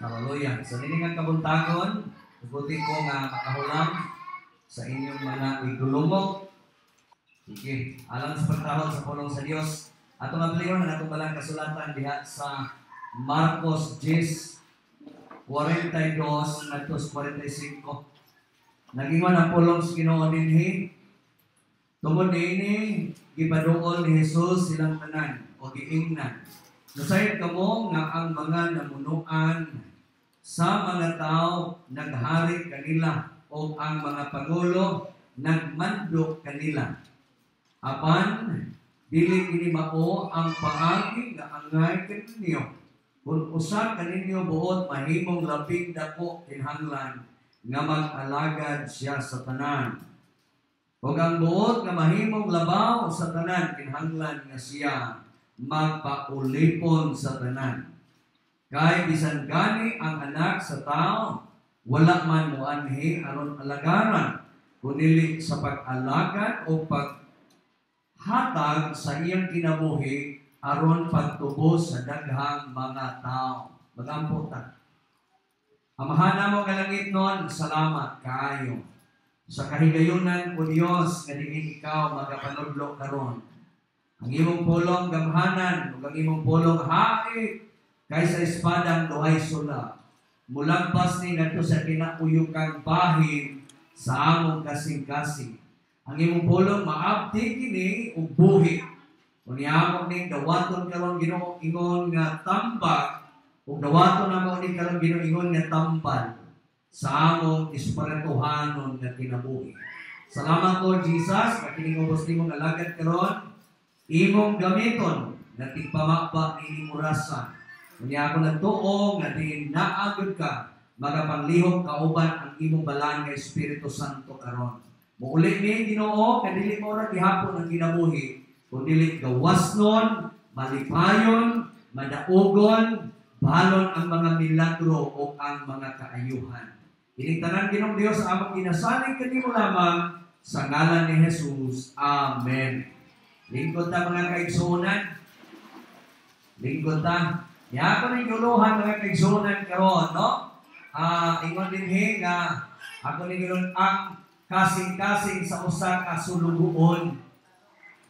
Hallelujah. So niini nga kabuntagon, tuguti ko nga makahulam sa inyong mga igulumok. Sige, alang sa pagtahod sa pulong sa Dios, atong ablion ang atong balang kasulatan diha sa Marcos 10:42 ngadto 45. Nagingon ang pulong sa Ginoo dinhi, tungod niini gipaduol ni Jesus silang tanan o giingnan: "Nusayod kamo nga ang mga namunuan sa mga tao naghari kanila o ang mga pangulo nagmando kanila. Apan dili kini mao ang paagi nga angay kaninyo. Kung usa kaninyo buot mahimong labing dako, kinahanglan nga mag-alagad siya sa tanan. Ug ang buot nga mahimong labaw sa tanan, kinahanglan nga siya magpaulipon sa tanan. Kay bisan gani ang Anak sa Tao wala man moanhi aron alagaran, kundi sa pag-alagad o paghatag sa iyang kinabuhi aron pagtubos sa daghang mga tao." Magampo ta. Amahan namo nga langitnon, salamat kaayo sa kahigayunan, O Dios, nga diin ikaw magapanudlo karon. Ang imong pulong gamhanan ug ang imong pulong hait kaysa espadang duhay sula. Mulagpas ni ngadto sa kinauyukang bahin sa among kasing-kasing. Ang imong pulong maabti kini ug buhi. Unya amo ning dawaton karon, Ginoo, ingon nga tambak ug dawaton namo ni karon, Ginoo, ingon nga tambal sa among espirituhanon nga kinabuhi. Salamat, Lord Jesus, nga kining ubos nimong alagad karon imong gamiton nga tigpamaba nining orasa. Unya ako nagtuo nga diin naa gyud ka magapanglihok kauban ang imong balaan nga Espiritu Santo karon. Muuli mi, Ginoo, nga dili mo ra gihapon ang kinabuhi, kun dili gawasnon, malipayon, madaugon, balon ang mga milagro o ang mga kaayuhan. Ining tanan, Ginoong Dios, among ginasalig kanimo lamang sa ngalan ni Jesus. Amen. Lingkod ta, mga kaigsuonan. Lingkod ta. Ya ako ning guluhan, mga kaigsuonan, karon, no? Ingon dinhi nga ako ning gulon ang kasing-kasing sa usa ka sulugoon.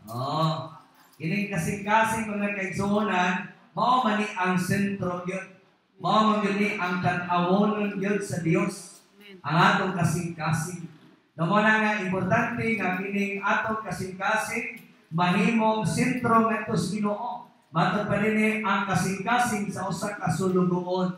Oh, kining kasing-kasing, mga kaigsuonan, mao man ni ang sentro gyud. Mao man gyud ni ang tan-awonon gyud sa Dios. Ang atong kasing-kasing. No mo na nga importante nga kining atong kasing-kasing mahimong sentro ngadto sa Ginoo. Matod pa dinhi, ang kasing-kasing sa usa ka sulugoon.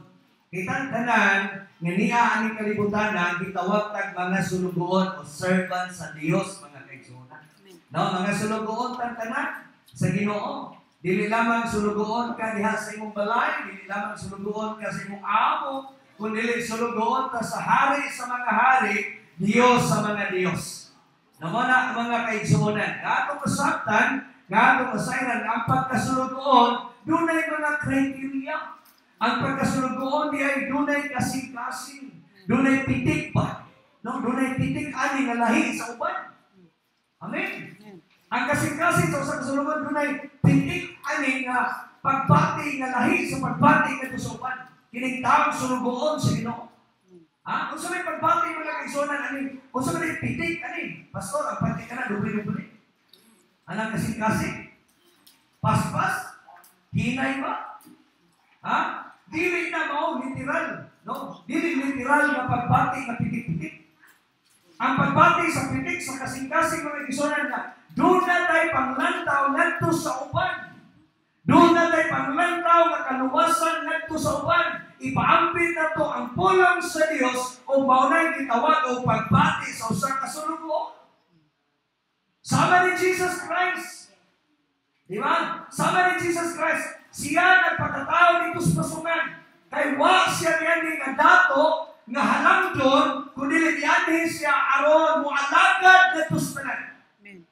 Kitang tanan nga niya aning kalibutan na gitawag tag mga sulugoon o servant sa Dios, mga kaigsuonan. No, mga sulugoon tang tanan sa Ginoo. Dili lamang sulugoon ka diha sa imong balay, dili lamang sulugoon ka sa imong amo, kundi sulugoon ka sa Hari sa mga hari, Dios sa mga Dios. No mo na, mga kaigsuonan, nga atong kasabtan, nga atong masayran, ang pagkasulugoon, dunay mga criteria. Ang pagkasulugoon di ay dunay kasing-kasing, dunay pitik ba? No, dunay pitik ani nga lahi sa uban. Amen. Ang kasing-kasing sa usa ka sulugoon dunay pitik ani nga pagbati nga lahi sa pagbati ngadto sa uban. Kining taong sulugoon sa Ginoo. Ha? Unsa may pagbati, mga kaigsuonan, ani? Unsa may pitik ani? Pastor, ang pati ka na dubli-dubli. Anang kasing-kasing? Paspas? Hinay ba? Ha? Dili na mao literal, no? Dili literal nga pagbati nga pitik-pitik. Ang pagbati sa pitik sa kasing-kasing, mga kaigsuonan, nga duna tay panglantaw ngadto sa uban. Duna tay panglantaw nga kaluwasan ngadto sa uban. Ipaambit nato ang pulong sa Dios o mao nay gitawag og pagbati sa usa ka sulugoon. Sama ni Jesus Christ. Di ba? Sama ni Jesus Christ. Siya nagpakatao dito sa pasungan. Kay wa siya niani nga dato nga halangdon, kundi nianhi siya aron moalagad ngadto sa tanan. Amen.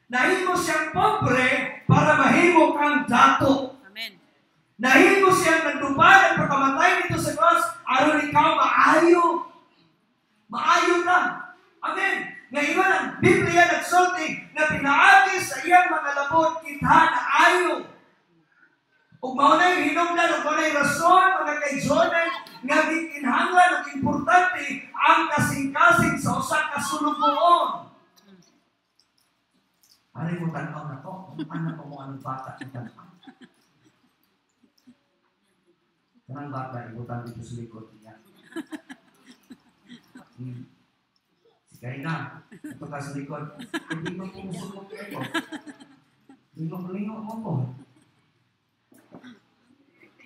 Nahimo siyang pobre para mahimo kang dato. Amen. Nahimo siyang nagdupad at pagkamatay dito sa cross aron ikaw maayo. Maayo na. Amen. Ngayon ang Biblia nagsulti na pinaagi sa iyang mga labot kita na ayo. Ug mao na'y hinungdan ug mao na'y rason, mga kaigsuonan, Nga gikinahanglan ug importante ang kasing-kasing sa usa ka sulugoon. Ari mo tan-aw na to, kung ano pa mo anong bata ang tan-aw. Kanang bata, ibutang dito sa likod niya. Si Kaina, ito ka sa likod. Hindi mo pumusulok ko. Lingok-lingok mo po.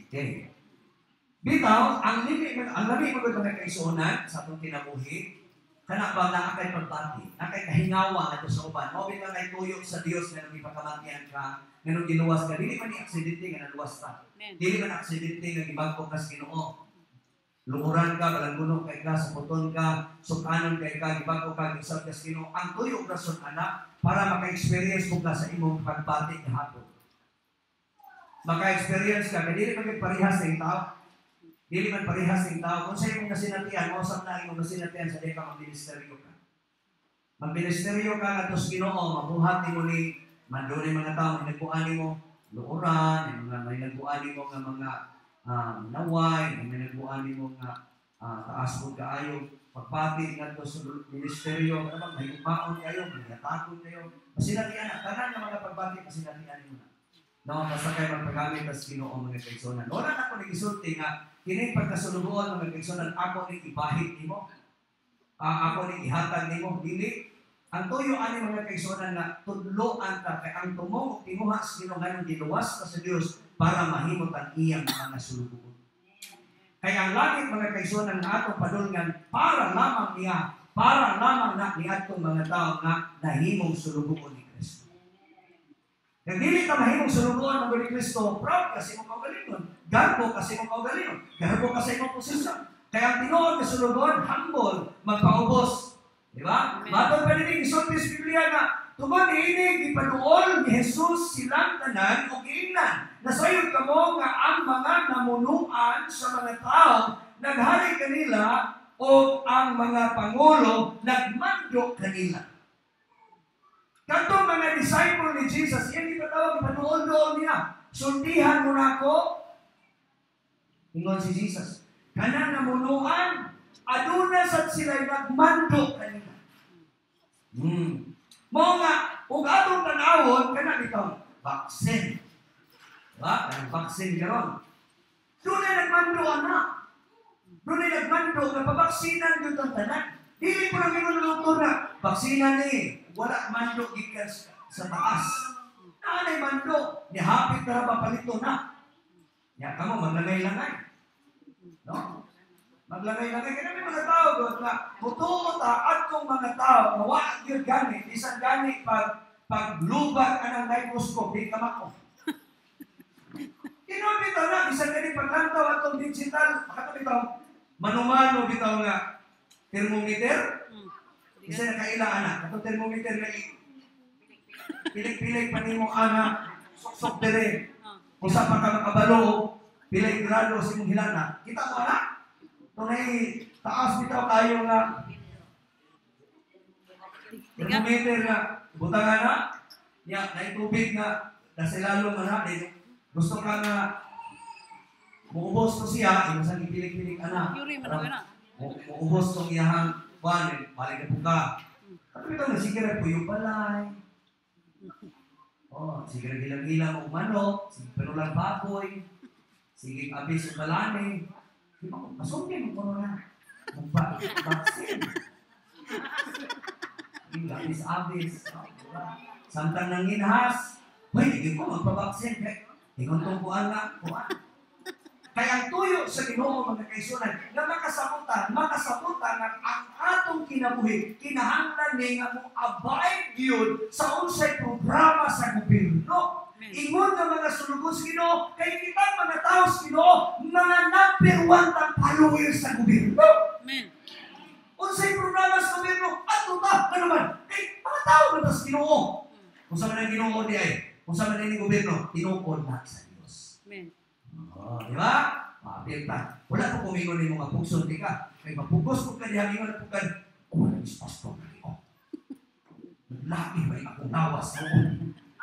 Okay. Bitaw, ang limi, ang lami mo mga kaisunan sa atong kinabuhi, kana ba naa kay pagbati, naa kay kahingawa ngadto sa uban. Mao bitaw kay tuyo sa Dios nga nung ipakamatian ka, nga nung giluwas ka, dili man ni aksidente nga naluwas ta. Dili man aksidente nga gibag-o ka sa Ginoo. Lukuran ka, balangguno kay ka, saputon ka, sukanon kay ka, gibag-o ka, giusab ka sa Ginoo. Ang tuyo rason anak para maka-experience mo ka sa imong pagbati gahapon. Maka-experience ka, kay dili man kay parehas sa tao. Dili man parehas sa tao. Kung sa imong nasinatian, mausap na imong nasinatian sa di ka magministeryo ka. Magministeryo ka ngadto sa Ginoo, mabuhat nimo ni mandunay mga tao may nagbuan nimo luoran, may mga may nagbuan nimo nga mga naway, may nagbuan nimo nga taas mo kaayo pagbati ngadto sa ministeryo, kana bang may umaon kayo, may yatakon kayo. Masinatian na tanan nga mga pagbati, masinatian nimo na. No, basta kay magpagamit sa Ginoo mga kaigsuonan. Wala na ko nagisulti nga kini pagkasulugoon mga kaigsuonan ako ni ibahit nimo. Ako ni ihatag nimo dili. Ang tuyo ani mga kaigsuonan nga tudloan ta kay ang tumong ug tinguha sa Ginoo nganong giluwas ta sa Dios para mahimot ang iyang mga sulugoon. Kay ang langit mga kaigsuonan nga atong padulngan para lamang niya, para lamang na niadtong mga tawo nga nahimong sulugoon ni Kristo. Kag dili ka mahimong sulugoon ni Kristo, proud ka sa imong kaugalingon, garbo ka sa imong kaugalingon, garbo ka sa imong posisyon. Kaya ang tinuod nga sulugoon, humble, magpaubos. Di ba? Matod pa dinhi gisulti sa Biblia nga tungod niini gipaduol ni Jesus silang tanan og giingnan. Nasayod kamo nga ang mga namunuan sa mga tao naghari kanila o ang mga pangulo nagmando kanila. Kadtong mga disciple ni Jesus, iyang gipatawag, gipaduol-duol niya. Sultihan mo na ako. Ingon si Jesus, kanang namunuan, aduna sad sila'y nagmando kanila. Mao nga, ug atong tan-awon, kana bitaw, vaccine. Diba? Kanang vaccine karon. Dunay nagmando ana. Dunay nagmando nga pabaksinan gyud ang tanan. Dili po lang ingon ng doktor na baksina ni, wala mando gikan sa taas. Naanay mando, nihapit na ba palito na. Nya kamo maglangay-langay. No? Maglangay-langay kay may mga tao gud nga mutuo ta adtong mga tao nga wa gyud gani bisan gani pag paglubag anang microscope di ka mako. Tinuod bitaw na bisan gani paglantaw atong digital makato bitaw manumano bitaw nga thermometer. Isa na kaila ana atong thermometer nga pilik-pilik pa nimo ana suksok dire. Usa pa ka makabalo pilay grado sa imong hilana. Kita mo ana? Tunay taas bitaw kayo nga thermometer nga butang ana nya nay tubig nga nasa ilalom ana gusto ka nga muubos to siya imong sang gipilik-pilik ana. Muubos tong iyahang kuan balik na puka. Kato bitaw na sige ra puyo balay. Oh, sige ra gilang-gilang og manok, sige penulang baboy, sige abis og balani. Di ba kung masungin mo kono na magpa-vaccine. Abis-abis. Diba? Samtang nanginhas, hoy, di ko magpa-vaccine. Kaya, ingon tong kuan nga, kuan. Kaya ang tuyo sa Ginoo mga kaisunan, nga makasabutan nga ang atong kinabuhi, kinahanglan ni nga mo abide gyud sa unsay programa sa gobyerno. Ingon nga mga sulugoon sa Ginoo, kay kitang mga tao sa Ginoo, mga number one tang follower sa gobyerno. Amen. Unsay programa sa gobyerno, ato ta, ano man, kay mga tao man ta sa Ginoo. Unsa man ang Ginoo di ay, unsa man ang gobyerno, tinukod na sa Dios. Amen. Oh, di ba? Mapil ta. Wala ko kumingon nimo nga pugson di ka. Kay mapugos ko kaniya ingon na pugan. Oh, nagis pastor na ko. Lagi ba akong nawas ko?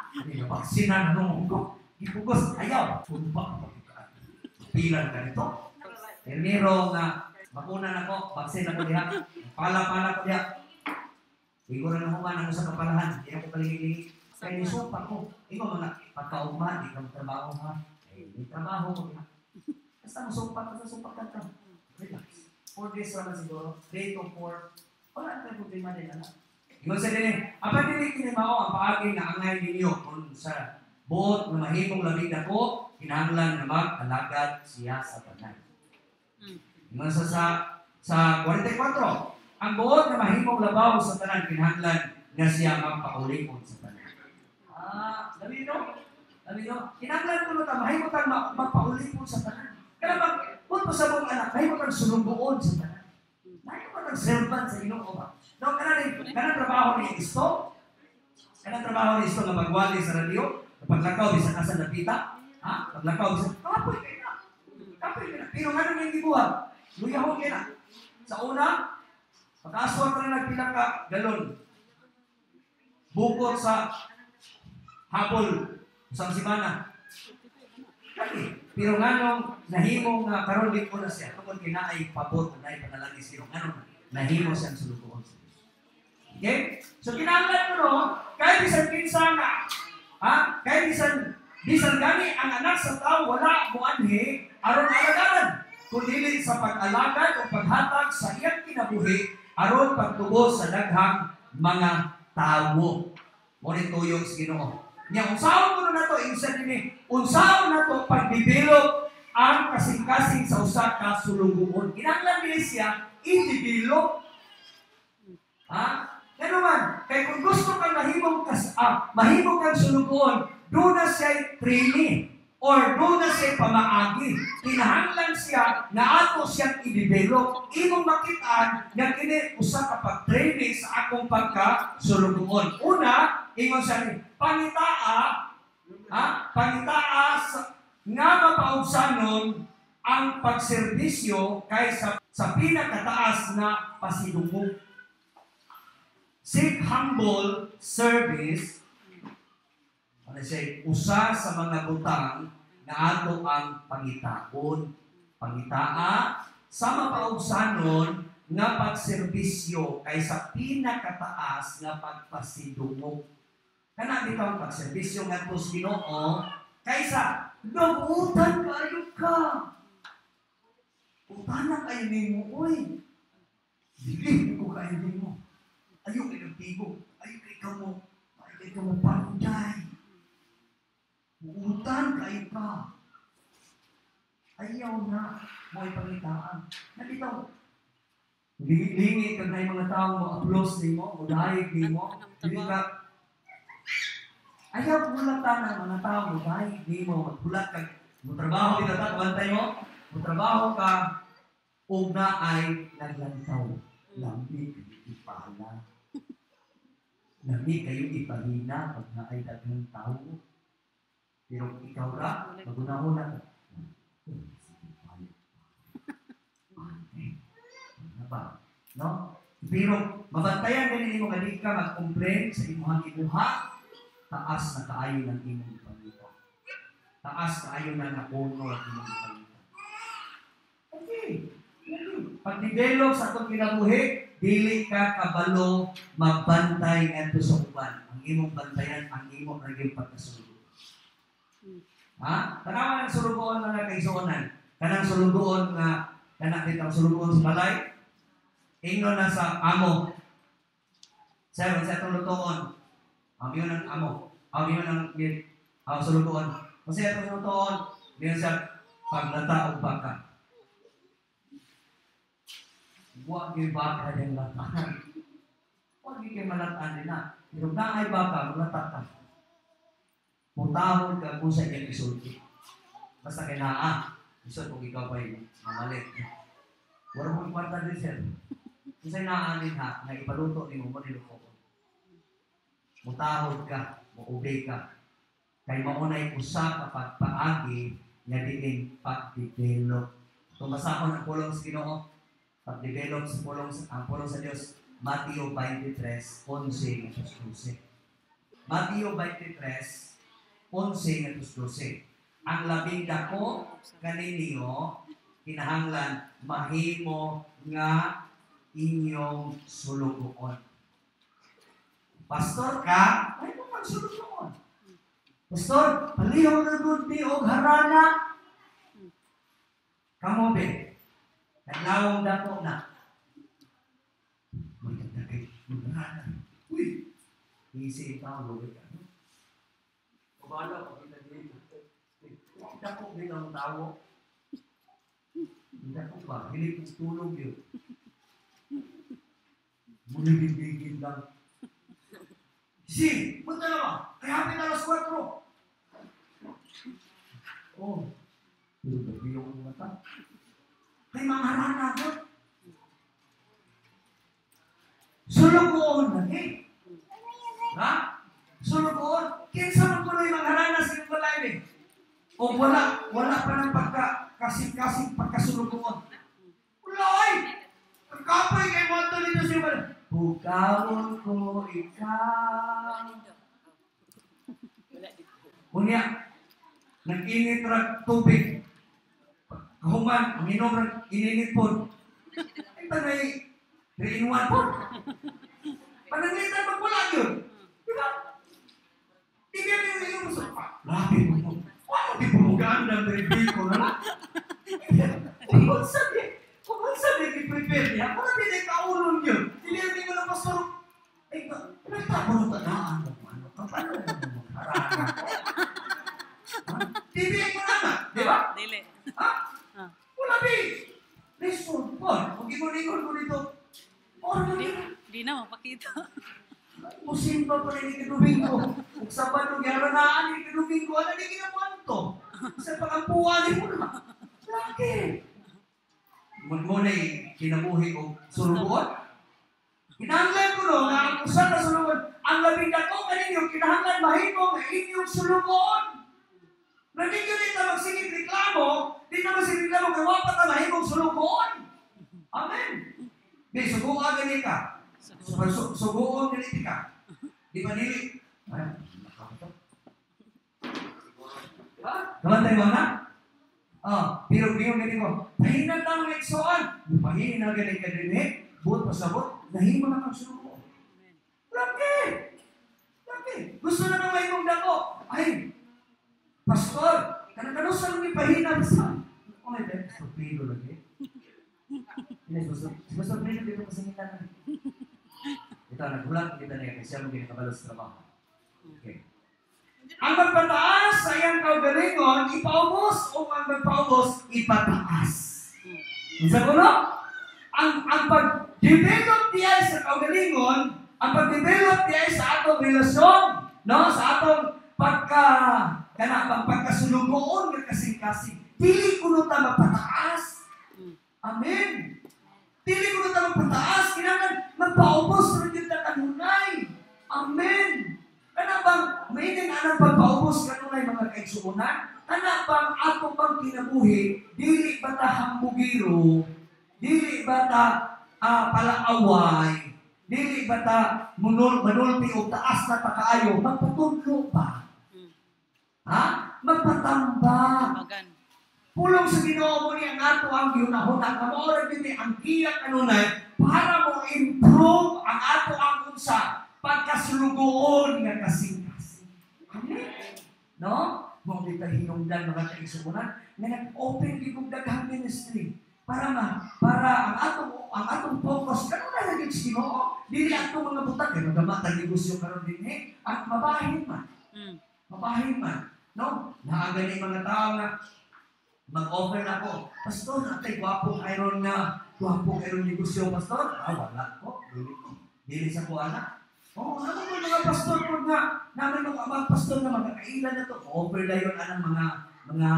Hindi na baksina na nung ko. Gipugos, ayaw. Tumba ka. Pilan ka nito. Pirmiro nga bakuna nako, vaccine ako diha. Pala-pala ko diha. Igor na human ang usa ka palahan, di ako kalingi. Kay nisupa ko. Ingon mga pagkaugma, di ka trabaho ha. Eh, di trabaho ko diha. Basta musupa ka, supa ka ka. Relax. 4 days raman siguro. 3 to 4. Wala na problema din ana. Ingon sa dinhi, apan dili kini mao ang paagi nga angay ninyo kung sa buot nga mahimong labing dako, kinahanglan nga mag-alagad siya sa tanan. Ingon sa 44, ang buot nga mahimong labaw sa tanan kinahanglan nga siya magpaulipon sa tanan. Ah, dali no? Dali no? Kinahanglan kuno ta mahimo tang magpaulipon sa tanan. Kana mag kung sa mong anak, mahimo tang sulumbuon sa tanan. Mahimo tang servant sa Ginoo ba? No, kanang trabaho ni Isto, kanang trabaho ni Isto nga magwali sa radyo, paglakaw bisan asa napita, ha? Paglakaw bisan kapoy kay na. Kapoy kay na. Pero ngano ning gibuhat? Luyahon kay na. Sa una, pag-aswat na nagpila ka galon. Bukod sa habol sa simana. Kani, pero nganong nahimo nga karon di ko na siya tungod kay naay pabor, naay panalangin siya. Nganong nahimo siyang sulugoon sa Dios. Okay? So kinahanglan mo no, kay bisan kinsa nga, ha? Kay bisan gani ang anak sa tao wala moanhi aron alagaran, kun dili sa pag-alagad o paghatag sa iyang kinabuhi aron pagtubos sa daghang mga tawo. Mo ni tuyo sa Ginoo. Nya unsaon kuno nato insa dinhi, unsaon nato pagdevelop ang kasing-kasing sa usa ka sulugoon. Kinahanglan dili siya i-develop. Ha? Ngano man, kay kung gusto kang mahimong kang sulugoon, doon na siya training or doon na siya pamaagi. Kinahanglan siya na ato siyang i-develop. Imong makitaan nga kini usa ka pag-training sa akong pagka-sulugoon. Una, ingon siya ni pangitaa, ha? Pangitaa nga mapaugsanon ang pagserbisyo kaysa sa pinakataas na pasidungog. Seek humble service. Ano siya, usa sa mga butang na ato ang pangitaon. Pangitaa sa mapaugsanon nga pagserbisyo kaysa pinakataas nga pagpasidungog. Kana bitaw ang pagserbisyo ngadto sa Ginoo kaysa nagutan kaayo ka. Utana kayo nimo, oy. Dili ko kayo nimo. Ayaw kayo nagtigo. Ayaw kay kamo. Ayaw kay kamo panday. Uutan kayo ka. Ayaw na mo ipangitaan. Nabitaw. Lingi kag na mga tao mo applause nimo, mo dayeg nimo. Dili ka. Ayaw bulatan ang mga tao mo dayeg nimo, magbulat kag mo trabaho bitaw ta bantay mo, mo trabaho ka ug na ay naglantaw. Lami kayo ipala. Lami kayo ipahina pag naay daghang tao. Pero ikaw ra, magunahon na ka. Ano ba? No? Pero mabantayan din nimo nga di ka mag-complain sa imong imuha, taas na kaayo ng imong ipangita. Taas kaayo na nga honor ang imong ipangita. Okay. Pag-develop sa atong kinabuhi, dili ka kabalo magbantay ngadto sa uban. Ang imong bantayan, ang imong naging pagkasulog. Ha? Tanawa ng sulugoon mga kaigsuonan. Kanang sulugoon nga kanang ditong sulugoon sa balay. Ingnon na sa amo. Sir, sa atong lutoon. Ang iyon ang amo. Ang iyon ang sulugoon. Kasi atong lutoon, diyan sa paglata og baka. Wa gyud baka din lata. Wa gyud kay malatan din na. Pero naay baka, maglata ka. Putahon ka kung sa iyang isulti. Basta kay naa. Isod kung ikaw pa'y mamalit. Wala mong kwarta din, sir. Kung sa'yo naa din ha, nga ipaluto ni mo, maniluko ko. Mutahod ka, muubay ka. Kay maunay usa ka pagpaagi nga diin pag-develop. Tumasakon ang pulong sa Ginoo. Pag-develop sa pulong, ang pulong sa Dios, Mateo 23:11-12. Mateo 23:11-12. Ang labing dako kaninyo Kinahanglan mahimo nga inyong sulugoon. Pastor ka, mahimo kang sulugoon. Pastor, palihog na gud mi og harana. Kamo be, kadlawong dako na. Maganda kay harana. Uy, easy tao luwi ka. No? Kabala, pagkita dito. Dako din ang tao. Dako pa, hili kong tulog yun. Muli lang. Si, punta na ba? Kaya hapit alas 4. Oh, pero gabi yung mata. Kay mga harana ko. Sulugoon lagi. Ha? Sulugoon. Kinsa man kuno yung mga harana sa iyong balay eh. O wala, wala pa ng pagka kasing-kasing pagkasulugoon. Wala ay! Ang kapoy kay mo ito dito siya balay. Bukawon ko ikaw. Unya, nag-init ra tubig. Kahuman, uminom ra ininit po. Ay, tanay, 3 in 1 po. Pananglitan magwala yun. Di ba? Di ba yung iyong sa lapit mo. Wala di pumugaan ng tribiko na lang. Kung sabi, i-prepare niya, wala din ay kaulon yun. Dili mo na pastor. Ay, nagtapon mo tanaan mo. Ano ka? Paano mo magharana ko? Dili mo naman, di ba? Dili. Ha? Wala di. Listen, Paul, kung ingon-ingon ko dito, or Di, di na mapakita. Musimba pa rin ni Domingo. Kung sa Sabado, giharanaan ni Domingo, ano ni ginawan to? Sa pakampuan ni mo na. Laki. Mo na kinabuhi o sulugoon. Kinahanglan ko no, nga ang usa ka sulugoon, ang labing dako kaninyo, kinahanglan mahimo nga inyong sulugoon. Na di yun ito magsigig reklamo, di na magsigig reklamo, kaya wala pa ta mahimong sulugoon. Amen. Di, suguan gani ka. Suguon gani ka. Di ba dili? Ay, nakakato. Diba? Kamantay mo na? Ah, pero biyon gani mo. Pahina tang igsoan. Pahina gani ka dinhi, buot pasabot, nahimo na kang sulugoon. Laki! Laki! Gusto na nang mahimong dako. Ay, pastor, kanang sa ni pahina sa. Oh, may Pastor Pedro lagi. Ines, Pastor Pedro dito pasingitan. Ito, nagulat kita niya kasi siya maging kabalo sa trabaho. Okay. Ang magpataas sa iyang kaugalingon, ipaubos, o ang magpaubos, ipataas. Unsa ko no? Ang pag-develop diya sa kaugalingon, ang pag-develop diya sa atong relasyon, no, sa atong pagka kana pagkasulugoon nga kasing-kasing, dili kuno ta mapataas. Amen. Dili kuno ta mapataas, kinahanglan magpaubos ra gyud ta kanunay. Amen. Kana bang may anang pagpaubos kanunay mga kaigsuonan? Kana bang ato bang kinabuhi dili ba ta hambugiro, dili ba ta palaaway, dili ba ta manulti og taas na ta kaayo, magpatudlo pa. Ha? Magpatamba. Pulong sa Ginoo mo ni ang ato ang gihunahuna. Mao ra gyud ni ang giya kanunay para mo improve ang ato ang unsa pagkasulugoon nga kasing-kasing. Amen. No? Mao di ta hinungdan mga kaigsuonan nga nag-open gyud og daghang ministry para ang atong focus kanunay ra gyud sa Ginoo. Dili atong mga butang kay magama ta negosyo karon dinhi at mabahin man. Mabahin man. No? Naa gani mga tao nga mag-offer na ako. Pastor, natay gwapong iron nga, gwapong iron negosyo, pastor. Ah, wala ko. Dili ko. Dili sa ko, anak. Oo, oh, ano mo mga pastor po nga, namin mga pastor na magkakailan na to. Offer na yun anang mga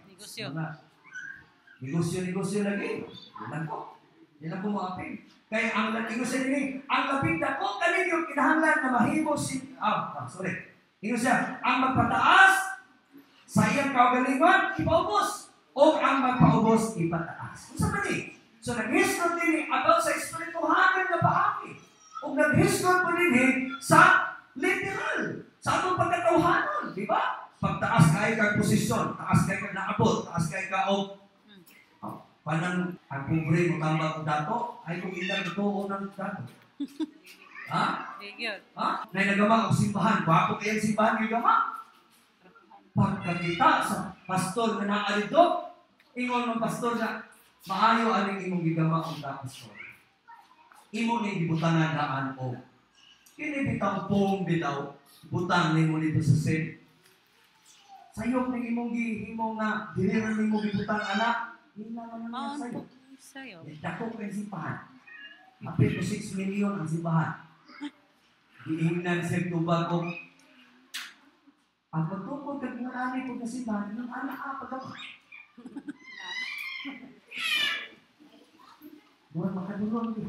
negosyo. Mga negosyo lagi. Yan ko. Yan ko mo apil. Kaya ang negosyo nini, ang labing dako kaninyo kinahanglan na mahimo si sorry. Ingon siya, ang magpataas sa iyang kaugalingon, ipaubos. O ang magpaubos, ipataas. Unsa man ni? So naghisgot dinhi about sa espirituhanan nga paagi. O naghisgot po dinhi sa literal, sa atong pagkatawhanon, di ba? Pagtaas kay kag posisyon, taas kay kag naabot, taas kay ka og Panang ang pobre mo tambag og dato, ay kung ilang tuo ng dato. Ha? Ha? Nay nagama og simbahan, gwapo kay ang simbahan gigama. Pagkakita sa pastor nga naa didto, ingon man pastor na maayo aning imong gigama og pastor. Imo ni gibutangan daan og kini bitaw pong bitaw butang nimo dito sa sin. Sayop ning imong gihimo nga dili ra nimo gibutang anak, ila man ang sayop. Sayop. Dako kay simbahan. Apil ko 6 million ang simbahan. Giingnan siya tubag og ang pagtukod kag nga ani pag simbahan ng anak ka pag buwan makadulong di.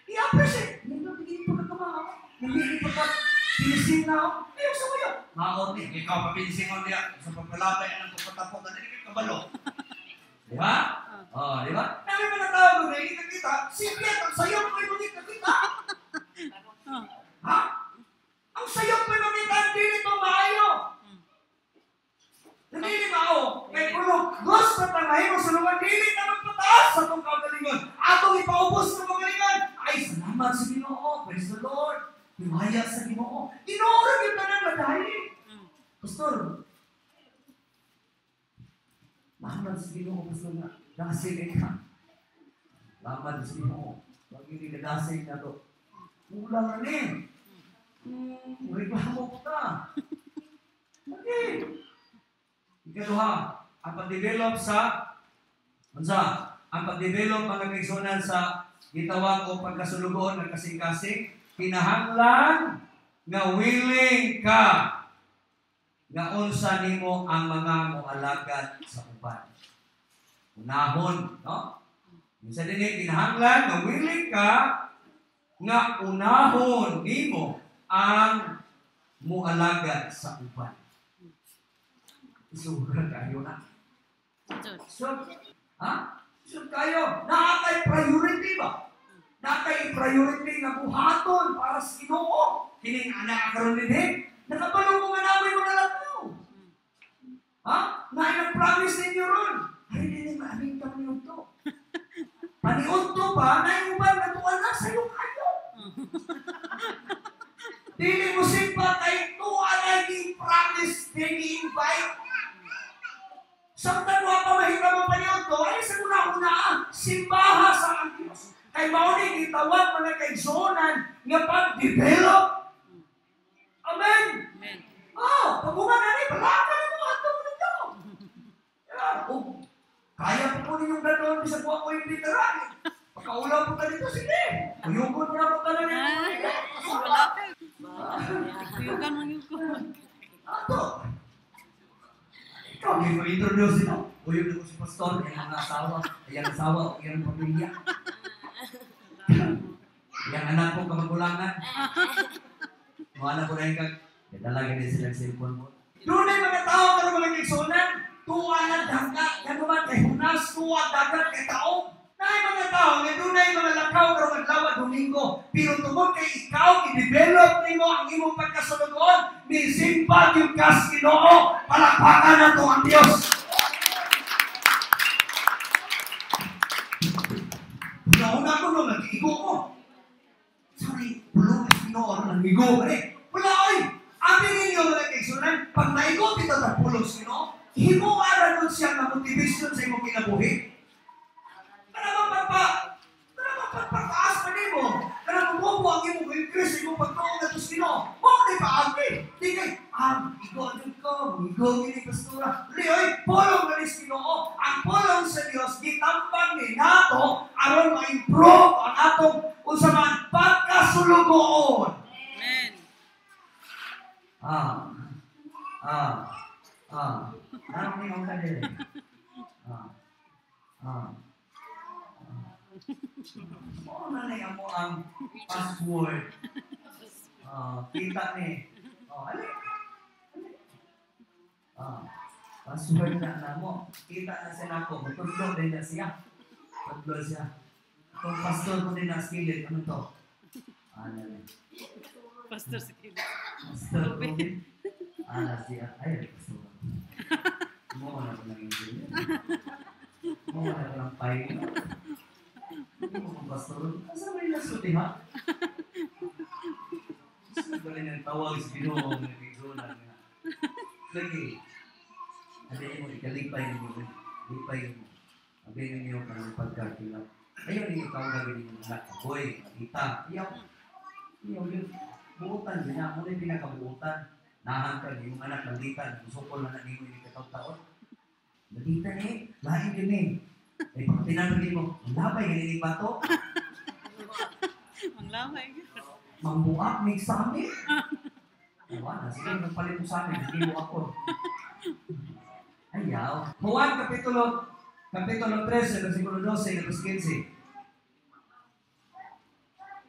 I-appreciate. Nindot tigil pagkakamao. Nindot pagka-pinising na ako. Ayaw sa kayo. Maot ni. Ikaw papinising mo niya. Sa pagpalabay ang pagpatapok na hindi kabalo. Di ba? Oh, di ba? Nami mga tao nung nakikita, simple ang sayop ko'y makikita. Ha? Ang sayop ko'y makita, hindi nito maayo. Dili mao. Kay kuno gusto ta mahimo sa lugar, dili ta magpataas sa atong kaugalingon. Atong ipaubos sa kaugalingon. Ay, salamat sa Ginoo. Praise the Lord. Himaya sa Ginoo. Ginoo ra gyud tanan madayi. Pastor, salamat sa Ginoo, pastor nga. Dasig ka. Salamat sa Ginoo. Pag hindi ka dasig na to, kulang na ni. Reklamo ko ta. Okay. Ikaduha, ang pag-develop sa unsa? Ang pag-develop mga kaigsuonan sa gitawag o pagkasulugoon ng kasing-kasing, kinahanglan nga willing ka nga unsa nimo ang mga moalagad sa uban. Unahon, no? Minsan din kinahanglan nga willing ka nga unahon nimo ang moalagad sa uban. Isura kayo na. So, ha? So kayo, naa kay priority ba? Naa kay priority nga buhaton para sa Ginoo. Kining anak karon dinhi, nakabalo mo nga namin mga lakaw. Ha? Naay nag-promise ninyo ron. Ay dili maaning ta niudto. Paniudto pa, naay uban nga tuwa na sayo kayo. Dili mo simpa kay tuwa na gi-promise, gi-invite. Samtang wa pa mahitabo paniudto, ay sa una-una simbaha sa ang Dios. Kay mao ni gitawag mga kaigsuonan nga pag-develop. Amen. Amen. Oh, pag-uman na ni palaka na mo ato mo nito. Yeah, oh, kaya po po ninyong ganon bisag wa ko yung literal. Pagkaulaw po ta dito, sige. Uyugon mo na po tanan ninyo. Wala. Uyugan man yun ko. Ato. Ikaw, hindi ko introduce ito. Uyog na ko si Pastor, iyang mga asawa, iyang asawa, iyang pamilya. Iyang anak ko, kamagulangan. Mga anak ko na yung kag, dalaga din silang cellphone mo. Doon ay mga tao, karoon mga kaigsuonan, tuwa na dagat, gano'n kay Hunas, tuwa dagat kay tao. Naay mga tao, nga doon ay mga lakaw, karoon adlaw Domingo. Pero tungod kay ikaw, i-develop nimo ang imong pagkasulugoon, ni simba yung kas Ginoo, palakpakan na to ang Dios. Una-una ko nung nag-igo ko. Sorry, pulong sa Ginoo, nag-igo ka rin. Wala, oy! Amin ninyo mga kaigsuonan, pag naigo dito sa pulong sa Ginoo, himuara nun siya nga motivation sa imong kinabuhi. Kanang pagpataas pa nimo, kanang mubo ang imong increase imong pagtuo ngadto sa Ginoo. Mao ni paagi. Di kay igo jud ko, igo gini pastora. Lioy, pulong na ni sa Ginoo. Ang pulong sa Dios gitambang ni nato aron ma-improve ang atong unsa man pagkasulugoon. Amen. Ano ni ang kanila? Mo na na mo ang password. Kita ni. Oh, ali. Password na na mo. Kita na siya nako. Matudlo din na siya. Matudlo siya. Kung pastor ko din na skillet, ano to? Ano ni? Pastor skillet. Pastor Ruben. Ana siya. Ay, pastor. Mo na ko nang engineer. Ay, hindi mo kung pastor. Asa may nasod ha? Gusto rin ang tawag sa Ginoo ng kaigsunan nga. Lagi. Abi mo ikalipay ninyo. Lipay mo. Abi ninyo kanang pagkakilap. Ayaw ninyo tawag ninyo anak. Boy, tita. Ayaw. Ayaw yun. Buutan din na. Muna yung pinakabuutan. Nahan ka yung anak nandita. Musukol na na ninyo yung kataon-taon. Nandita ni. Lain yun eh. Ay, pag tinanong mo, ang labay, ganyan ba to? Manglabay. Mambuak, may sami. Ewan, sige, magpalit mo sa amin, hindi mo ako. Ayaw. Juan, Kapitulo 13, versikulo 12, tapos 15.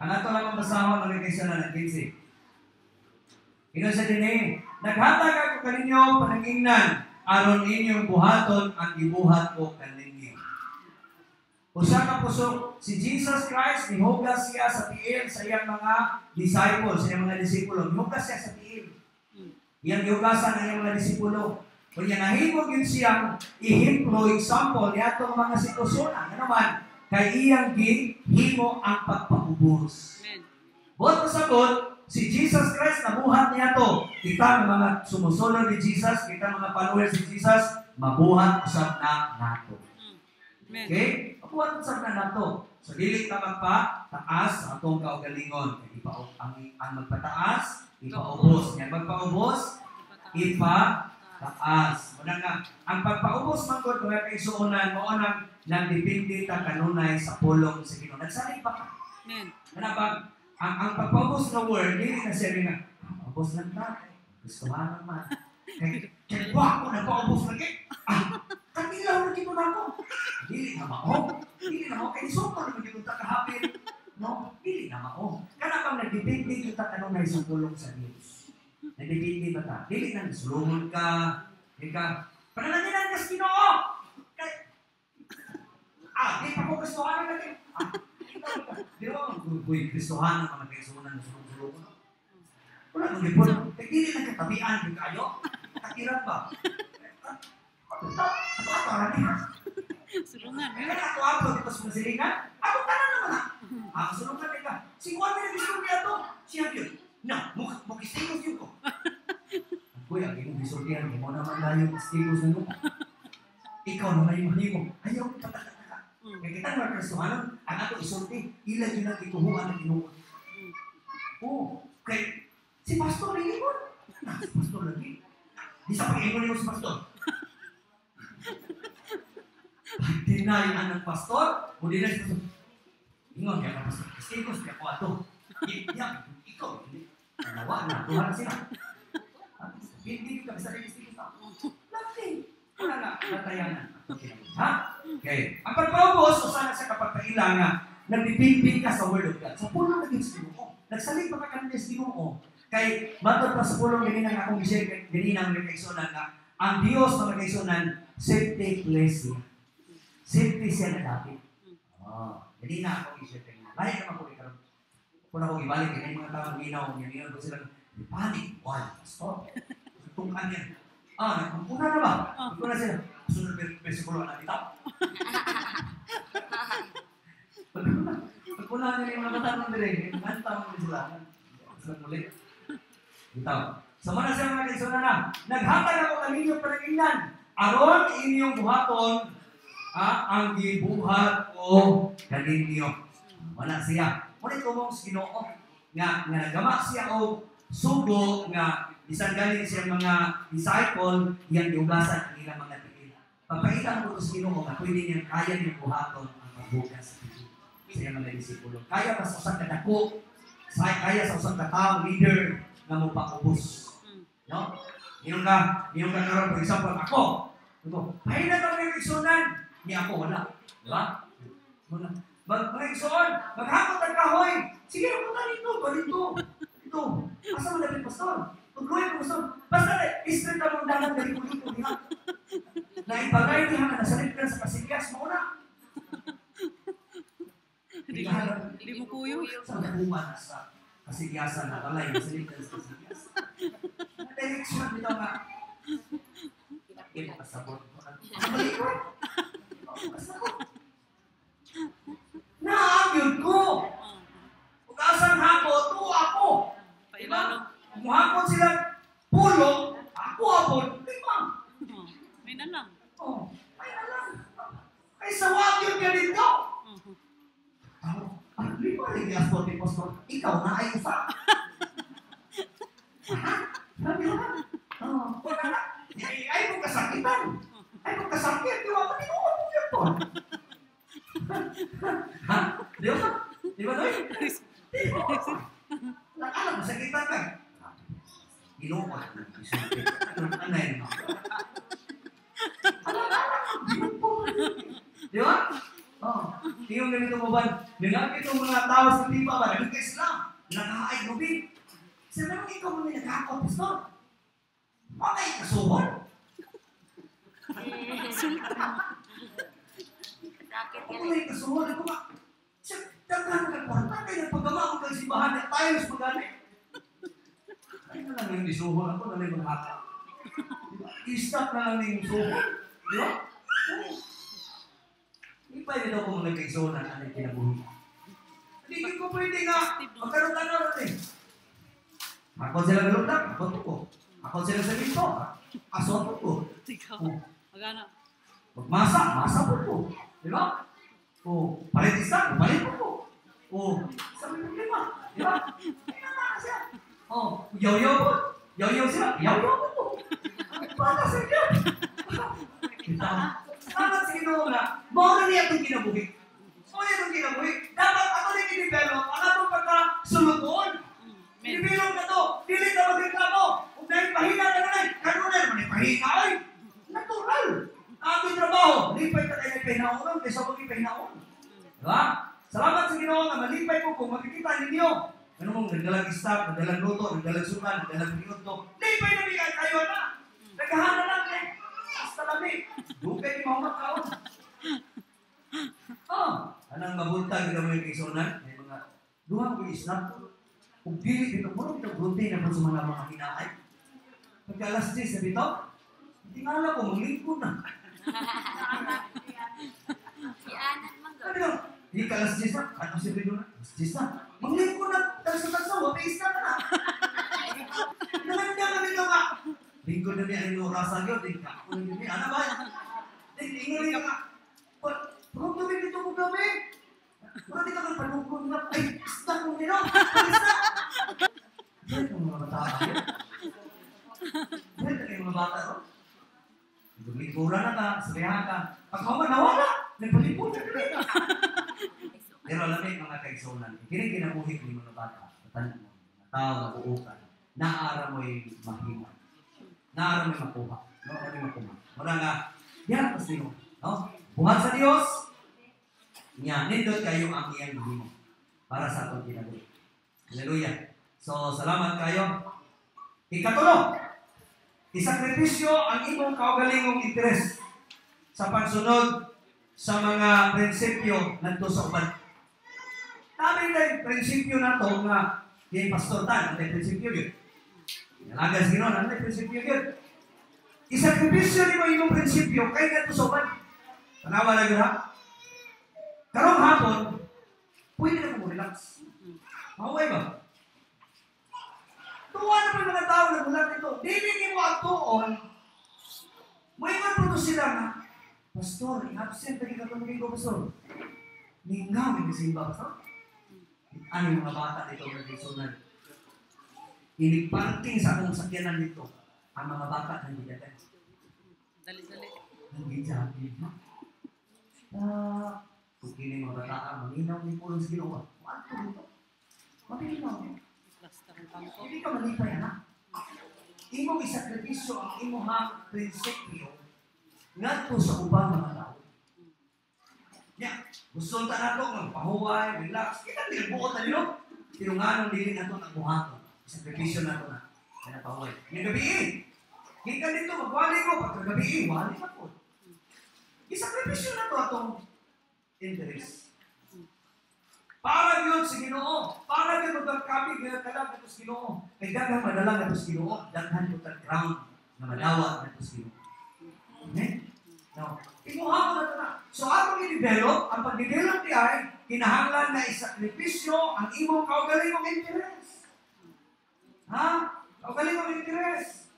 Ang ato lang ang basahon, ang iglesia na ng 15. Ino sa din eh, naghatag ako kaninyo panangingnan, aron inyong buhaton ang gibuhat ko kaninyo. Usa ka puso, si Jesus Christ, nihugas siya sa tiil sa iyang mga disciples, sa iyang mga disipulo. Nihugas siya sa tiil. Iyang gihugasan ang iyang mga disipulo. Kung nahimo gyud siyang ehemplo, example, niadtong mga sitwasyon, ano naman, kay iyang gihimo ang pagpaubos. Buot pasabot, si Jesus Christ, nabuhat niya to. Kita ng mga sumusunod ni Jesus, kita mga followers ni Jesus, mabuhat usab na nato. Okay? Mabuhat usab na nato. So, dili ta magpataas sa atong kaugalingon. Ang magpataas, ipaubos. Yan, magpaubos, ipataas. Muna nga, ang pagpaubos man gud mga kaigsuonan, mao nang nagdepende ta kanunay sa pulong sa Ginoo. Nagsalig ba ka? Amen. Ano ba? Ang pagpaubos na word, dili na siya nga, paubos lang ta. Gustuhan naman. Kay wa ko nagpaubos lagi. Ah, kanilaw na gid na ako. Dili na mao. Dili na mao kay super naman gid ta kahapin. No, dili na mao. Kana bang nagdepende gyud ta kanunay sa pulong sa Dios. Nagdepende ba ta? Dili nang sulungon ka. Di ka panalanginan ka sa Ginoo. Kay di pa ko gustuhan na lagi. Di ba kuy Kristohanon mga kaigsuonan sulong-sulong. Wala nang gipon. Kay dili nang katabian gyud kayo. Takiran ba? Ato ra ni. Sulungan. Kaya ako ato dito sa masilingan. Ako tanan naman ha. Ang sulungan ni ka. Si Juan mi nagsulong niya to. Siya gyud. Na, mukistingos gyud ko. Kuy, ang imong gisultihan mo naman layo kistingos nimo. Ikaw na may mahimo. Ayaw patakataka. Kaya kita mga Kristohanon, ang ato isulti, ila yun ang ituhuan ng Ginoo. Oo, kay si Pastor ingon. Na, si Pastor lagi. Di sa pag-ingon niyo si Pastor. Pag-deny ang pastor, o di na si Pastor. Ingon kaya ka Pastor, kistingos kaya ko ato. Iya, ikaw. Nawa na, tuhan na sila. Hindi ka bisa kistingos ako. Lagi. Wala na, natayanan. Okay. Ha? Okay. Ang pagpaubos, usa na sa kapagkaila nga, nagdipinpin ka sa Word of God. Sa pulong na sa Ginoo. Nagsalig pa ka kanina sa Ginoo. Kay, matod pa sa pulong ganina nga akong gisir, ganina ang kaigsunan nga, ang Dios mga kaigsunan, safety place siya. Safety siya na dapit. Oh, ganina akong gisir kanina. Lahi naman ko ikaw. Kung ako ibalik, ganyan mga taong ginaw, ganyan ko silang, panic, why, pastor? Tungkan niya. Ah, nagpuna na ba? Nagpuna sila. Sunod versikulo na dito. Pagpuna nila yung mga katanong nila, yung mga taong sila. Sila muli. Ito. Sa mga siya mga kaigsunan na, naghatag ako kaninyo pananginan. Aron inyong buhaton ang gibuhat ko kaninyo. Wala siya. Ngunit tumong sa Ginoo nga nagama siya og sugo nga bisan galing siya mga disciple iyang giugasan ang ilang mga tiil. Pagpaila mo sa Ginoo nga pwede niyang kaya niyang buhaton ang paghugas sa iyang mga disipulo. Kaya ba sa usang kadako, kaya sa usang katao leader nga mopaubos. No? Ingon ka karon, for example, ako. Ako, ay na kang igsunan. Ni ako wala. Diba? Wala. Mga igsuon, maghakot ang kahoy. Sige, punta dito, dito. Dito. Asa man dapit pastor? Tugloy mo pastor. Basta straight ka mong dalan dali ko dito diha. Naibagay diha nga nasalit ka sa Kasilyas mo na. Di mo kuyo. Sa buman sa Kasilyasan na balay, nasalit ka sa Kasilyas. Direction bitaw nga. Hindi mo kasabot. Balik ko. Kasabot. po, 5. Oh, may na lang. Oh, ay na lang. Ay sa wag yun ka dito. Oh. Ah, 5 rin yung asto ni Pastor. Ikaw na ay usa. Ha? Sabi na. Oh, wala na. Ay, ay mo kasakitan. Ay mo kasakit. Di ba? Tinuod mo yun po. Ha? Di ba? Di ba, Doy? Di ba? Nakala, masakitan ka. Ginoo ka. Ano yun? Di ba? Oh, iyong ganito mo ba? Nangakit itong mga tao sa tipa ba? Nagka-Islam. Nakahaay gabi. Sa naman ikaw mo may nagkakaw, pastor? Okay, kasuhon. Sakit Ako may kasuhon. Ako ba? Sa daghan ka kwarta, kaya nagpagawa ko kang simbahan na tayo sa magani. Ay na lang yung isuhon ako, na may maghaka. Diba? I-stop na lang yung suhon. Di ba? Hindi pa rin ako mga nagkaisunan ang kinabuhi. Hindi ko pwede nga magkaroon-karoon natin. Ako sila galundak, ako to ko. Ako sila sa dito, aso ko. Ikaw. Oh. Magana. Magmasa, masa po ko. Di ba? O, palit isa, palit po ko. O, sa may problema. Di ba? Kaya nga siya. O, yaw-yaw po. Yaw-yaw sila, yaw-yaw po ko. Bata sa inyo. Ito. Salamat sa Ginoo nga, mao na niya itong kinabuhi. Mao na itong kinabuhi. Dapat ako rin i-develop ang atong pagkasulubon. I-develop na to. Dili na magreklamo. Kung dahil pahina ka na rin, kanunay naman ay pahina ay. Natural. Ang trabaho, lipay ka kayo pahinaon, kaysa huwag ipahinaon. Diba? Salamat sa Ginoo nga malipay ko kung makikita ninyo. Ano mong nagdalag staff, nagdalag luto, nagdalag sukan, nagdalag minuto. Lipay na bigay kayo na. Nagahana lang eh. Hasta lami. Dugay ni mga taon. Oh, anang mabuntag ito mo yung kaysunan? May mga duha ko isnap. Kung dili dito, muro dito gruti na po sa mga hinaay. Pagka alas 10 na dito, hindi nga alam ko, maglingkod na. Ianat man Ano yun? Hindi ka alas 10 na. Ano si Pedro na? Alas 10 na. Maglingkod na. Tagsa-tagsa, wapis na ka na. Nanganda kami ito nga. Lingkod na niya, ang orasan yun. Hindi ka. Ako na niya. Ano ba? Hindi, ingon niya nga. Pagkong gabi dito kong gabi. Wala di ka kang panungkong na. Ay, isda kong nino. Isda. Diyan ang mga bata. Diyan ang mga bata. Lingkuran na ka, sabihan ka. Pagkawa, nawala. Nagpalipon na ka. Pero alam mo mga kaigsunan, kini kinabuhi ni mga bata, matan mo, mga tao na buukan, naara mo'y mahima. Naara mo'y makuha. No? Naara mo'y makuha. Wala nga, yan ang sino. No? Buhat sa Diyos, niya, nindot kayo ang iyang mahimo para sa atong kinabuhi. Hallelujah. So, salamat kayo. Ikatulo, isakripisyo ang imong kaugalingong interes sa pagsunod sa mga prinsipyo ngadto sa uban. Tabi na yung prinsipyo na to nga yung pastor tan, ang prinsipyo yun. Nalagas ginoon, ang prinsipyo yun. Isakripisyo nimo imong prinsipyo kay ngadto sa uban. Tanawa lang yun ha. Karong hapon, pwede na mo relax. Mahuway ba? Tuwa na pa yung mga tao na gulat ito. Dili nimo atuon. Moingon po to sila nga, Pastor, i-absent na kita itong linggo, Pastor. Lingaw, may kasimba, Pastor. Ano yung mga bata dito, mga kaisunan? Iniparking sa akong sakyanan dito, ang mga bata nandiyan. Dali-dali. Nandiyan. Kung kini mga bata, maminaw ni pulong sa Ginoo. Wato dito. Maminaw. Hindi ka malipay, anak. Imong isakripisyo ang imong prinsipyo ngadto sa ubang mga tao. Ya, gusto ta nato magpahuway, relax. Kita dili buot na nilo. Pero nganong dili nato ang buhaton. Isakripisyo nato na. Kaya pahuway. Nga gabi eh. Gikan dito magwali ko pagkagabi eh, wali na ko. Isakripisyo nato atong interest. Para yun sa Ginoo. Para yun magkakabig nga kalag nato sa Ginoo. Kay daghang madala nato sa Ginoo, daghan pud tag ground na madawat nato sa Ginoo. Amen? No. Imuha mo na ito na. So, atong i-develop, ang pag-develop niya ay kinahanglan na isakripisyo ang imong kaugalingong interest. Ha? Kaugalingong interest.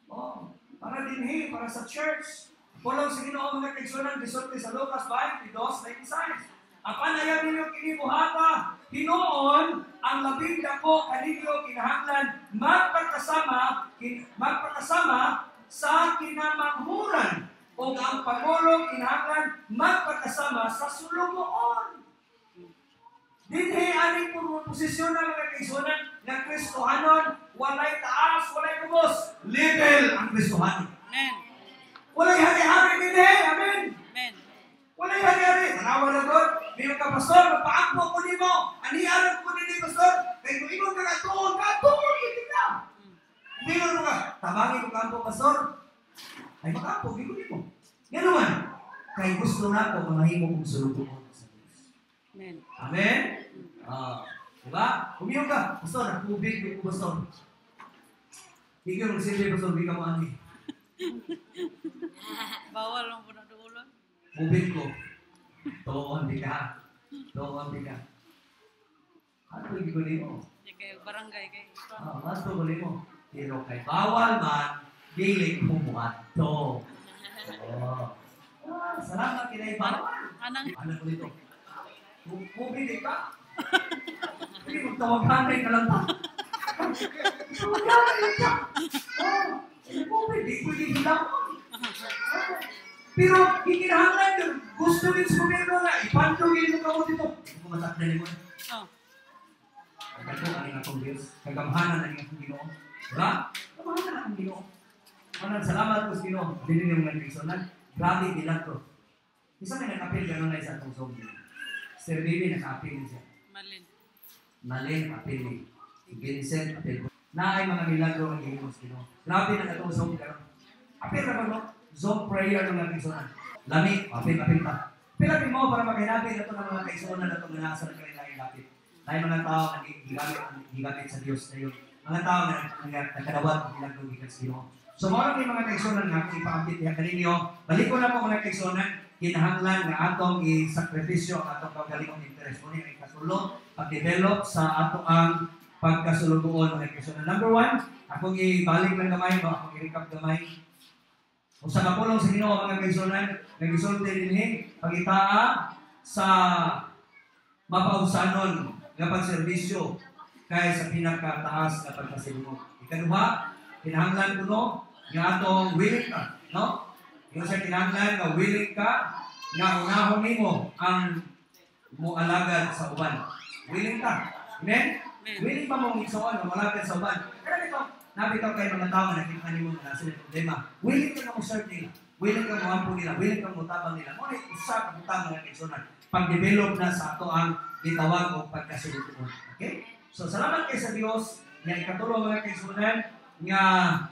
Oh. dinhi, para sa church. Pulong sa Ginoo mga kaigsunan, gisulti sa Lucas 22:26. Apan ayaw ninyo kini buhata, hinuon ang labing dako kaninyo kinahanglan magpakasama sa kinamanghuran o ang pangulo kinahanglan magpakasama sa sulugoon. Dinhi aning posisyon ng mga kaigsunan nga Kristohanon, walay taas, walay kubos, level ang Kristohanon. Amen. Walay hari-hari dinhi, amen. Amen. Walay hari-hari, tanawa na God. Niyo ka, pastor, magpaampo ko nimo. Aniaran ko nini, pastor. Kay kung ingon ka katuon, katuon, hindi ka. Hindi mo ka, tabangin ko kampo, pastor. Ay, makampo, hindi ko nimo. Nga naman, kay gusto na ako, mamahimo kong sulugoon sa Diyos. Amen. Amen? Diba? Umiyon ka, pastor, nakubig ko, pastor. Hindi ko magsilbi, pastor, hindi ka mo ani. Bawal lang po na dulo. Ubig ko. Tuon di ka. Tuon di ka. Ano hindi ko nimo? Di kayo barangay kayo. Mato ko nimo. Pero kay bawal man, dili ko muadto. Oh. Salamat kinay bawal. Anang Ano ko dito? Ubig di ka. Hindi magtawaganay ka lang ta. Tawaganay lang ta. Oh, ubig di ko di hilamon. Pero ikinahanglan yun, gusto rin sa gobyerno nga, ipandugin mo kamo dito. Hindi ko matakdan mo. Oh. Kagako ang akong Diyos, kagamhanan ang akong Ginoo. Diba? Kagamhanan ang Ginoo. Manan, salamat ko sa Ginoo. Dili niyo mga nagsonan. Grabe milagro. Isa may nakapil gano'n na isa atong Zoom. Sir Bibi nakapil siya. Malin. Malin, apil ni. Si Vincent, apil ko. Naay mga milagro ang Ginoo sa Ginoo. Grabe na atong Zoom karon. Apil na ba no? Zoom prayer ng mga kaigsunan. Lami, apil pa. Apil mo para makahinabi na ito ng mga kaigsunan na itong nasa ng lapit. Dahil mga tao na gigamit sa Diyos na yun. Mga tao na nagkadawat ng milagro gikan sa Ginoo. So, mao lang mga kaigsunan nga akong ipa-update diha kaninyo. Balik ko na po mga kaigsunan, kinahanglan nga atong isakripisyo ang atong kaugalingong interes. Muna ang ikatulo, pag-develop sa atong ang pagkasulugoon mga kaigsunan. Number 1, akong ibalik lang gamay, no? Akong i-recap gamay. Kung sa kapulong sa Ginoo mga kaigsunan, nagisulti dinhi pangitaa sa mapausanon nga pagserbisyo kay sa pinakataas nga pagkasilungon. Ikaduha, kinahanglan kuno nga atong willing ka, no? Yung sa kinahanglan nga willing ka nga unahon nimo ang moalagad sa uban. Willing ka. Amen? Amen. Willing pa mong igsoon nga moalagad sa uban. Pero ito, nabitaw kayo mga tao na nakita nimo na sila problema. Willing ka nga mo-serve nila. Willing ka mo-ampo nila. Willing ka mo-tabang nila. Mo ni usa ka butang mga kaigsunan. Pag-develop na sa ato ang gitawag og pagkasulod. Okay? So salamat kay sa Dios nga ikatulo mga kaigsunan nga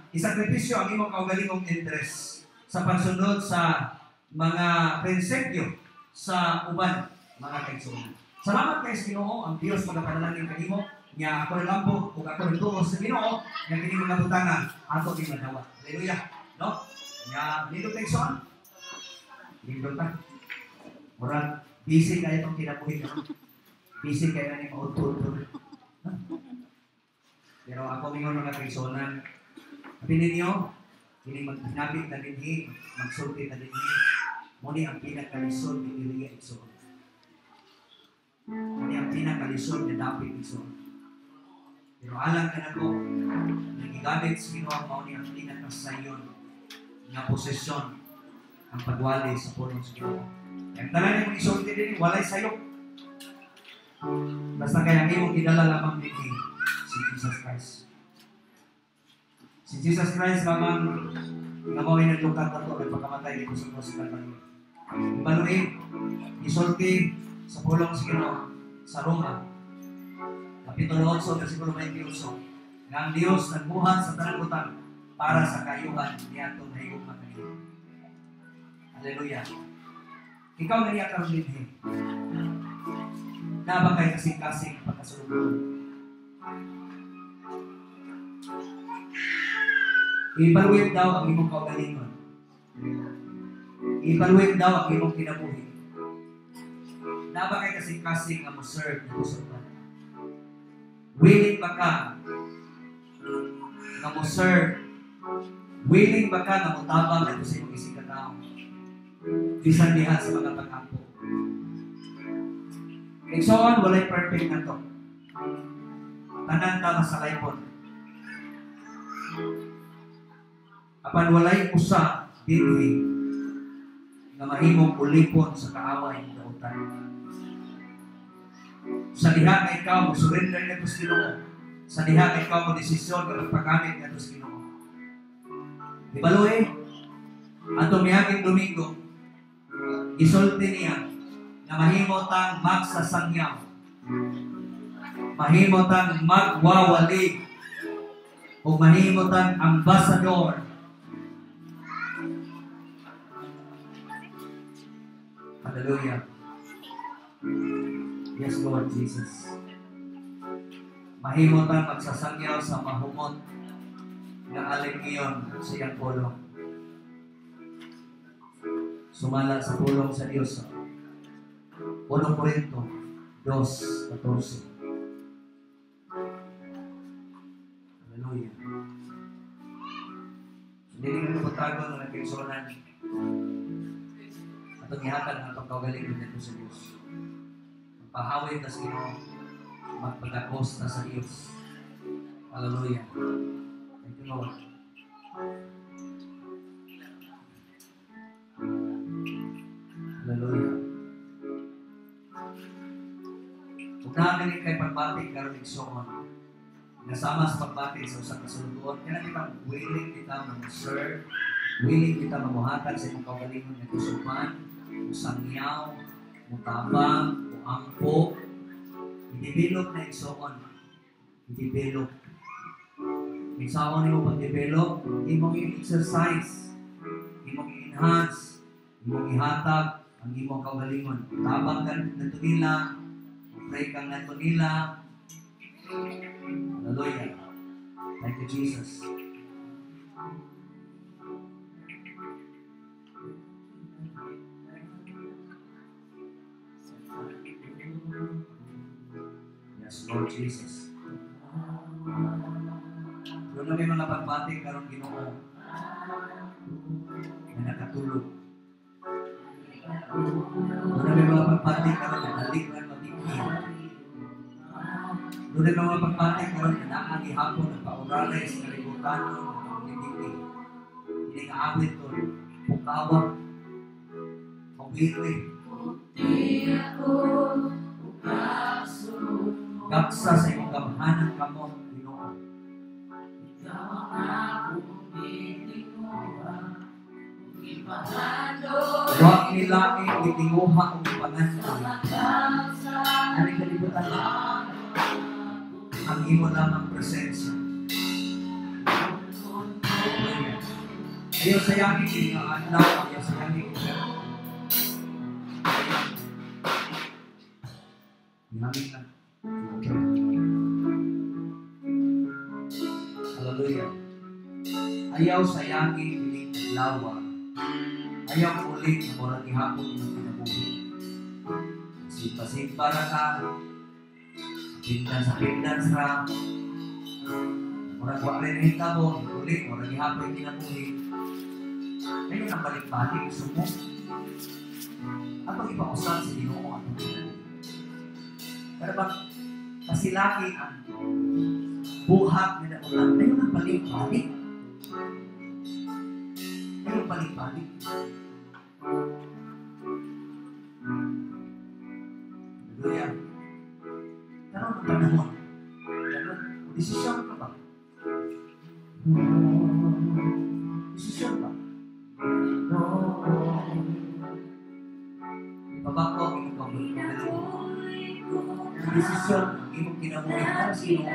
isakripisyo ang imong kaugalingong interes sa pagsunod sa mga prinsipyo sa uban mga kaigsunan. Salamat kay sa Ginoo, ang Dios magapanalangin kanimo nga ako lambo ug ako nagtuo sa Ginoo nga kini mga butanga ato ning madawat. Hallelujah. No? Nga nindot kay son. Nindot ta. Murag busy kayo itong kinabuhi no? Busy kayo na ni maudto-udto. Pero ako mingon mga kaigsunan, sabi ninyo, kini maghinabit na dinhi, magsulti na dinhi, muni ang pinakalisod ni Elia igsoon. Muni ang pinakalisod ni David igsoon. Pero alang ka na ko, nagigamit sa Ginoo mao ni ang pinakasayon nga posesyon ang pagwali sa pulong sa Ginoo. Ang tanan nimong isulti dinhi walay sayop. Basta kay ang imong gidala lamang dinhi si Jesus Christ. Si Jesus Christ lamang nga mao'y naglukat ato kay pagkamatay dito sa cross sa Calvary. Ibaluin, isulti sa pulong sa Ginoo sa Roma. Kapitulo 8, versikulo 28, nga ang Dios nagbuhat sa tanang butang para sa kayuhan niadtong nahigugma kaniya. Hallelujah. Ikaw nga niya karon dinhi. Naa ba kay kasing-kasing pagkasulod? Ibaluit daw ang imong kaugalingon. Ibaluit daw ang imong kinabuhi. Naa ba kay kasing-kasing nga mo serve nimo sa uban? Willing ba ka nga mo serve Willing ba ka nga motabang ngadto sa imong isig ka tawo? Bisan diha sa mga pag-ampo. Igsoon, walay perfect na to. Tanan ta masalaypon. Apan walay usa dinhi nga mahimong ulipon sa kaaway ng dautan. Sa diha nga ikaw mo surrender ngadto sa Ginoo. Sa diha nga ikaw mo desisyon nga magpagamit ngadto sa Ginoo. Ibalo atong miaging Domingo, gisulti niya na mahimo tang magsasangyaw, mahimo tang magwawali, o mahimo tang ambassador. Hallelujah. Yes, Lord Jesus. Mahimo tang magsasangyaw sa mahumot nga alin ngayon sa iyang pulong. Sumala sa pulong sa Diyos. 1 Corinto 2:14. Hallelujah. So, dili ka tubutagon nga nagkaigsuonan. Atong ihatag ang atong kaugalingon ngadto sa Diyos. Magpahawid ta sa Ginoo, magpadakos ta sa Diyos. Hallelujah. Thank you, Lord. Hallelujah. Kung naagaling kay pagbati karon igsoon, nasama sa pagbati sa usa ka sulugoon, kailan kita willing kita mag-serve, willing kita mamuhatag sa imong kaugalingon nga kusuman, musangyaw, mutabang, muampo, i-develop na igsoon. I-develop. Igsoon nimo pag-develop, imong i-exercise, imong i-enhance, imong ihatag ang imong kaugalingon. Tabang ka ngadto nila, pray kang ngadto nila. Hallelujah. Thank you, Jesus. Yes, Lord Jesus. Doon na may mga pagbati karon Ginoo na nakatulog. Doon na may mga pagbati karon na nalikran mabigyan. Doon na may mga pagbati karon na naagihapon ng pauralay sa kalibutan ng pagpipiti. Hindi nga awit doon, pukawak, mawili. Gaksa sa imong gamhanan kamot, Ginoo. Wa nilaing gitinguha og pangandoy. Ani kalibutan na ang imo lamang presensya. Ayaw sayangin kini nga adlaw, ayaw sayangin kini. Ihamin lang. Hallelujah. Ayaw sayangin kining adlaw. Ayaw ulit na murag gihapon imong kinabuhi. Simba-simba ra ka, sa pindans ra, murag wa rin nahitabo, ulit murag gihapon kinabuhi. Ngayon ang balik-balik gusto mo. Atong ipausap sa Ginoo atong kinabuhi. Pero bang pasilaki ang buhat nga naulan, ngayon ang balik-balik. Ngayon balik-balik. Hallelujah. Karon ang panahon. Karon, desisyon ka ba? Desisyon ba? Ipabako ang imong kaugalingon. Desisyon ang imong kinabuhi para sa Ginoo.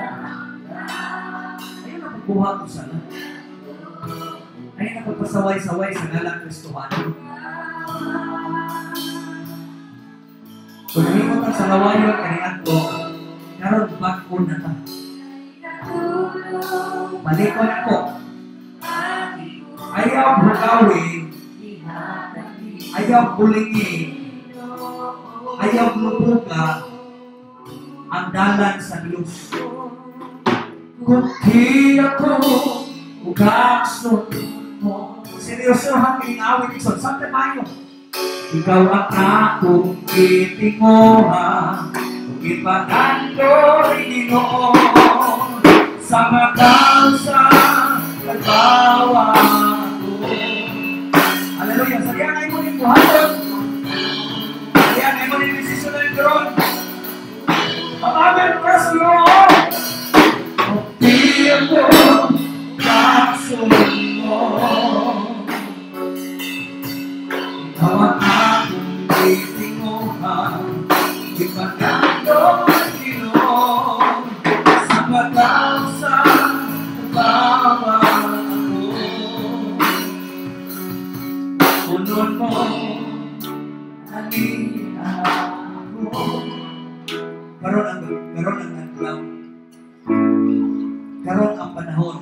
Ayun ang pagbuhat ko sana. Ayun ang pagpasaway-saway sa ngalang Kristohano. Kung nahimot ang salawayon kaniadto, karon bag-o na ta. Balikon ako. Ayaw bukawi, ayaw bulingi, ayaw lubuga ang dalan sa Diyos. Kung di ako ugakso, mo. Seryoso ha, kining awit, igsoon. Samtang maayo. Ikaw ang akong gitinguha, ug gipangandoy, Ginoo, sa makausa tagbawa ko. Hallelujah. Sa diyan ay mo ning buhaton. Sa diyan ay mo ning desisyon na karon. Amen, praise the Lord. Di ako kasunod mo. Ikaw ang akong gitinguha, gipangandoy, Ginoo, sa matausa tabawa ako. Punon mo ani ako. Karon ang adlaw. Karon ang panahon,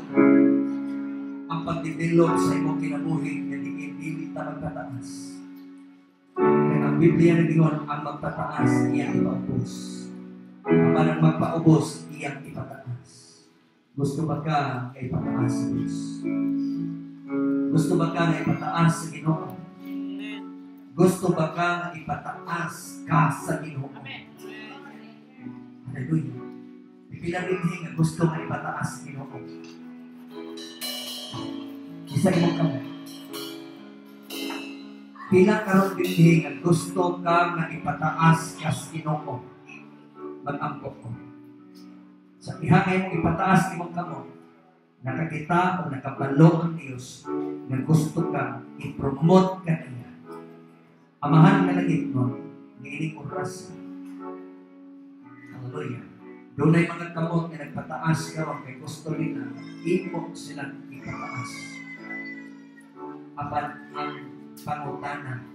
ang pagdevelop sa imong kinabuhi nga diin dili ta magpataas. Kaya ang Biblia nag-ingon, ang magpataas iyang ipaubos. Apan ang magpaubos iyang ipataas. Gusto ba ka nga ipataas sa Diyos? Gusto ba ka nga ipataas sa Ginoo? Amen. Gusto ba ka nga ipataas ka sa Ginoo? Amen. Hallelujah. Pipila dinhi nga gusto nga ipataas sa Ginoo? Isa imong kamay. Pila karon dinhi nga gusto ka nga ipataas ka sa Ginoo? Mag-ampo ko. Sa iha nga imong ipataas imong kamot, nakakita o nakabalo ang Diyos nga gusto ka i-promote ka niya. Amahan nga langit mo, niining oras. Hallelujah. Dunay mga kamot nga nagpataas karon kay gusto nila imo silang ipataas. Apan ang pangutana,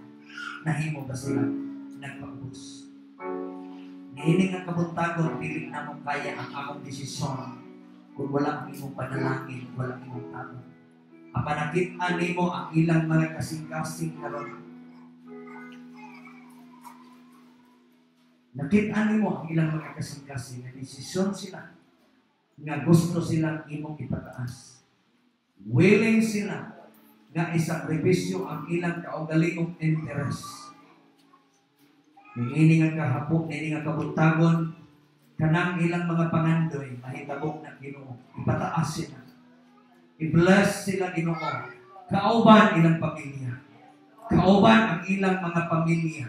nahimo ba sila nagpaubos? Niini nga kabuntagon, dili namo kaya ang among desisyon kung wala ang imong panalangin, wala ang imong tabang. Apan nakit-an nimo ang ilang mga kasing-kasing karon. Nakit-an nimo ang ilang mga kasing-kasing na desisyon sila nga gusto silang imong ipataas. Willing sila nga isakripisyo ang ilang kaugalingong interest. Niini nga kahapok, niini nga kabuntagon, kanang ilang mga pangandoy, mahitabo na Ginoo. Ipataas sila. I-bless sila, Ginoo. Kauban ilang pamilya. Kauban ang ilang mga pamilya.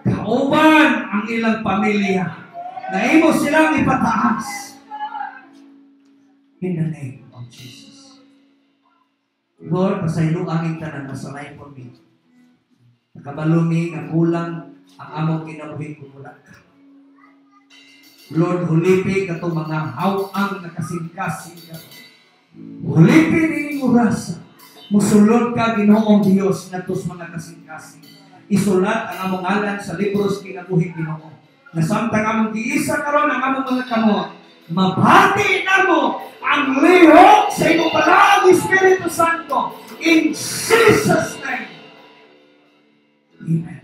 Kauban ang ilang pamilya. Naimo silang ipataas. In the name of Jesus. Lord, pasaylo aming tanan, masanay po mi. Nakabalo mi nga kulang ang among kinabuhi kung wala ka. Lord, hulipi katong mga hawang nakasingkasing ka. Hulipi nining orasa. Musulod ka, Ginoong Dios, ngadto sa mga kasingkasing. Isulat ang among ngalan sa libros kinabuhi, Ginoo. Na samtang among giisa karon ang among mga kamot, mabati namo ang lihok sa imong balaang Espiritu Santo. In Jesus' name. Amen.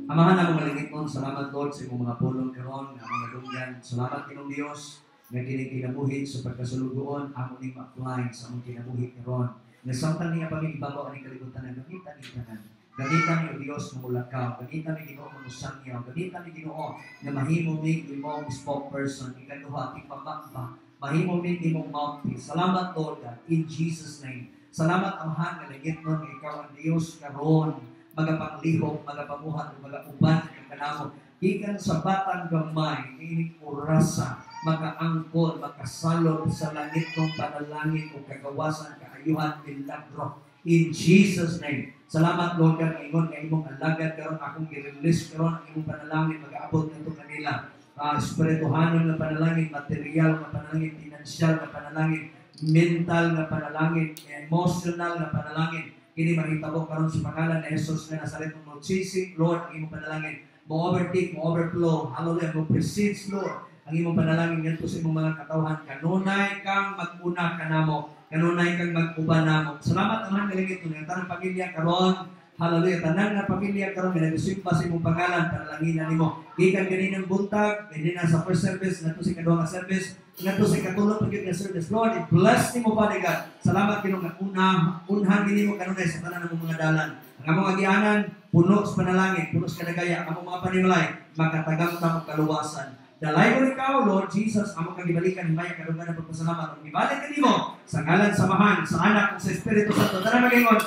Amahan among langitnon, salamat Lord sa imong mga pulong karon nga among nadunggan. Salamat, Ginoong Dios, nga kini kinabuhi sa pagkasulugoon amo ning ma-apply sa among kinabuhi karon. Nga samtang niya pamigibabaw ani kalibutan, gamitan ni tanan. Gamitan ni Dios nga mulakaw, gamitan ni Ginoo nga mosangyaw, gamitan ni Ginoo nga mahimo mig imong spokesperson, ikaduha tigpamamba, mahimo mig imong mouthpiece. Salamat, Lord God, in Jesus' name. Salamat, Amahan nga langitnon, nga ikaw ang Dios karon magapanglihok, magapamuhat, magauban kanamo. Gikan sa batang gamay, niining orasa, makaangkon, makasalop sa langit ng panalangin o kagawasan, kaayuhan, milagro. In Jesus' name. Salamat, Lord God, ingon nga imong alagad karon akong i-release karon ang imong panalangin magaabot ngadto kanila. Espirituhanon nga panalangin, material nga panalangin, pinansyal nga panalangin, mental nga panalangin, emotional nga panalangin. Kini mahitabo karon sa pangalan ni Jesus nga Nazaret, mo chasing, Lord, ang imong panalangin. Mo overtake, mo overflow, hallelujah, mo precedes, Lord, ang imong panalangin ngadto sa imong mga katawhan. Kanunay kang mag-una kanamo, kanunay kang mag-uban namo. Salamat, Amahan nga langit, nga tanang pamilya karon Hallelujah. Tanan nga pamilya karon nga nagsimba sa imong pangalan, panalanginan nimo. Gikan ganinang buntag, ganina sa first service, ngadto sa ikaduha nga service, ngadto sa ikatulo pa gyud nga service. Lord, i-bless nimo, Father God. Salamat, Ginoo, nga una unhan nimo kanunay sa tanan ng mga dalan. Ang among agianan puno sa panalangin, puno sa kadagaya, ang among mga panimalay makatagam ta og kaluwasan. Dalaygon ikaw, Lord Jesus, amo kang gibalikan himaya kadungganan pagpasalamat. Ang gibalik kanimo sa ngalan sa Amahan, sa Anak, ug sa Espiritu Santo. Tanan mag-ingon.